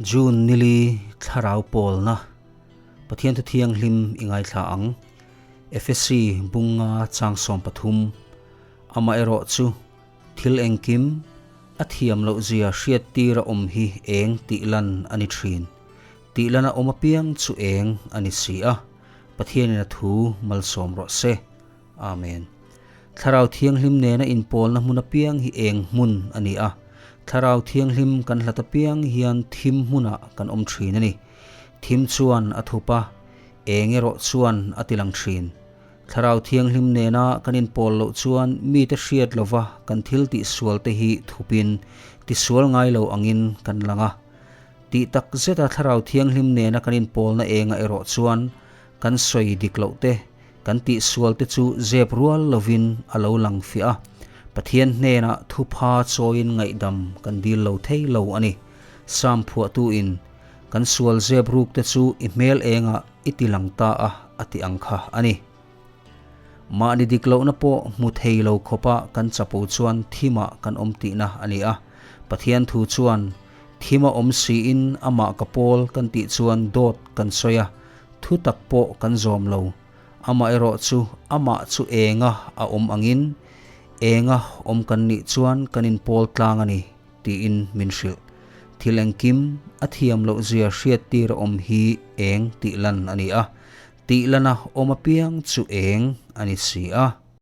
June nili thlarau pawlna Pathian thu thianghlim i ngaithla ang. Efesi bunga chang 13 Amaherawh chu thil engkim a thiam loh zia hriat tir a awm hi eng tih lan a ni thin. Tih lan a awm apiang chu eng a ni si a. Pathianin a thu malsawm rawh se. Amen. Thlarau Thianghlim nena inpawlna hmun apiang hi eng hmun a ni a. Thlarau Thianghlim kan hlat apiang hian thim hmunah kan awm thin a ni. Thim chuan a thup a, eng erawh chuan a tilang thin. Thlarau Thianghlim nena kan inpawl loh chuan mite hriat lova kan thil tihsual te hi thupin tisual ngai lo angin kan lang a. Tih tak zeta Thlarau Thianghlim nena kan inpawlna enga erawh chuan kan sawi dik loh te, Kan tihsual te chu zep rual lovin a lo lang fiah a, Pathian hnenah thupha chawiin ngaihdam kan dil lo thei lo a ni. Sam phuahtuin, Kan sual zep ruk te chu i hmel engah i ti lang ta a, a ti ang kha a ni. Mahni dik lohna pawh hmu thei lo khawpa kan chapo chuan thimah kan awm tihna a ni a. Pathian thu chuan, Thima awm siin amah ka pawl kan tih chuan dawt kan sawi a, Thu tak pawh kan zawm lo. Amaherawh chu amah chu enga a awm angin, enga awm kan nih chuan kan inpawl tlang a ni, tiin min hrilh. Thil engkim a thiam loh zia hriattir a awm hi eng tih lan a ni a, tih lana awm apiang chu eng a ni si a.